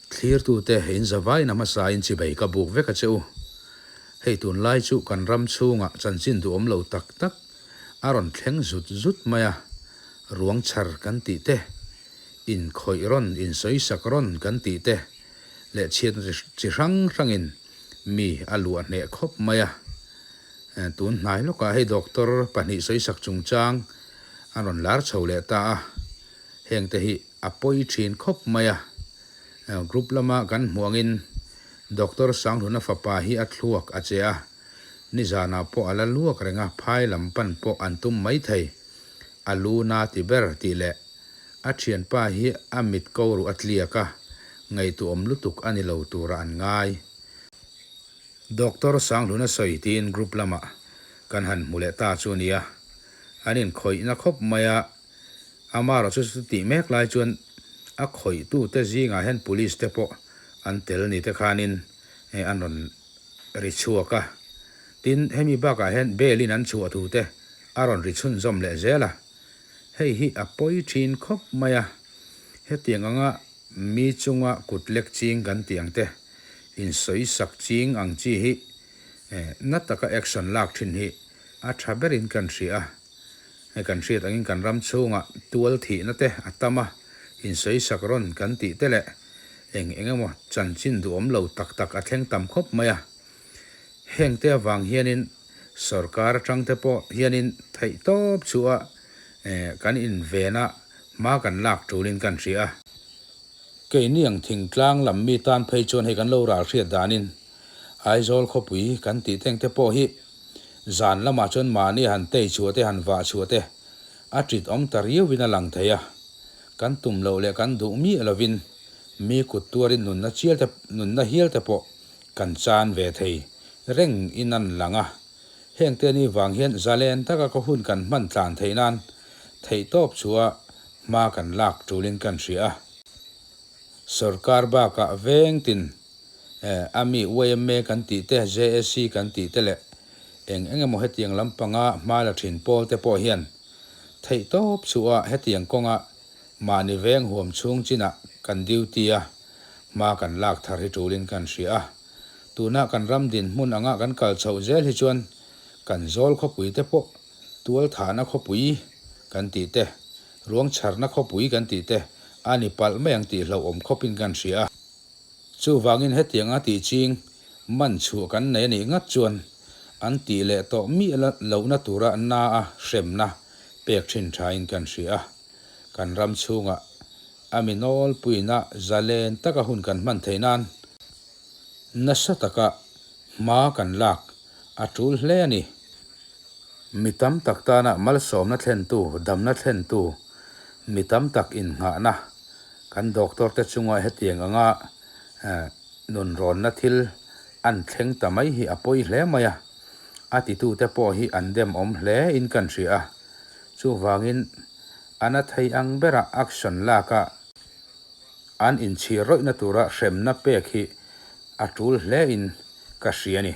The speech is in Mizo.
Thlirtute in zavaiin a hmasain chibei ka buk vek a che u. Hei tunlai chu kan ram chhungah chanchin duhawm lo tak tak a rawn thleng zut zut mai a, ruang chhar kan tih te, inkhawih rawn, insawisak rawn kan tih te leh chhiatna chi hrang hrangin mi a luah hneh khawp mai a. Tun hnai lawkah hei doctor pahnih sawisak chungchang a rawn lar chho leh ta a, hengte hi a pawi thin khawp mai a. Group lama kan hmuh angin Doctor Sanghluna fapa hi a thluak a che a, nizanah pawh a la luak reng a, phai lam pan pawh an tum mai thei. A lu na ti ber tih leh a thianpa hi a mit ko ruh a tliak a, ngaihtuahawm lutuk a ni lo tura an ngai. Doctor Sanghluna sawi tiin group lamah kan han hmu leh ta chu a nia. An inkhawihna khawp mai a. Amaherawh chu chutih mek lai chuan a khawihtute zingah hian police te pawh an tel ni te khanin an rawn ri chhuak a. Tin, hemi bakah hian bail in an chhuah thu te a rawn ri chhunzawm leh zel a. Hei hi a pawi thin khawp mai a. Hetiang anga mi chunga kut lek ching kan tih ang te, insawisak ching ang chi hi na taka action lak thin hi a tha berin kan hria a. Hei kan hriat angin kan ram chhungah tual thihna te a tam a, insawisak rawn kan tih te leh eng eng emaw chanchin duhawm lo tak tak a thleng tam khawp mai a. Heng te avang hianin sorkar atang te pawh hianin theihtawp chhuah a kan invena hma kan lak tulin kan hria a. Keini ang thingtlang lam mi tan phei chuan hei kan lo ral hriat danin Aizawl khawpui kan tih teng te pawh hi zan lamah chuan mahni han tei chhuah te han vah chhuah te a tit awm ta riauin a lang thei a. Kan tum loh leh kan duh miah lovin mi kut tuarin nunna chial te nunna hial te pawh kan chan ve thei reng in an lang a. Heng te ni vang hian zalen taka ka hun kan hman tlan theih nan theihtawp chhuah hma kan lak tulin kan hria a. Sorkar bakah veng tin a mi YMA kan tih te, JAC kan tih te leh eng eng emaw hetiang lampanga hma la thin pawl te pawh hian theihtawp chhuah hetiang kawnga mahni veng huam chhung chinah kan duty a, hma kan lak thar hi tulin kan hria a. Tuna kan ram dinhmun anga kan kal chhoh zel hi chuan kan zawl khawpui te pawh tualthahna khawpui kan tih te, ruang chharna khawpui kan tih te a ni palh mai ang tih hlauhawm khawpin kan hria a. Chuvangin hetianga tih ching man chhuah kan nei a nih ngat chuan an tih leh tawh miah lohna tura na a hremna pek thin thain kan hria a. Kan ram chhungah a mi nawlpuina zalen taka hun kan hman theih nan nasa taka hma kan lak a tul hle a ni. Mi tam tak tana malsawmna thlentu, damna thlentu, mi tam tak innghahna kan doctor te chunga hetiang anga nunrawnna thil an thleng ta mai hi a pawi hle mai a, a titute pawh hi an demawm hle in kan hria a. Chuvangin a na thei ang bera action laka an inchhir rawihna tura hremna pek hi a tul hle in ka hria a ni.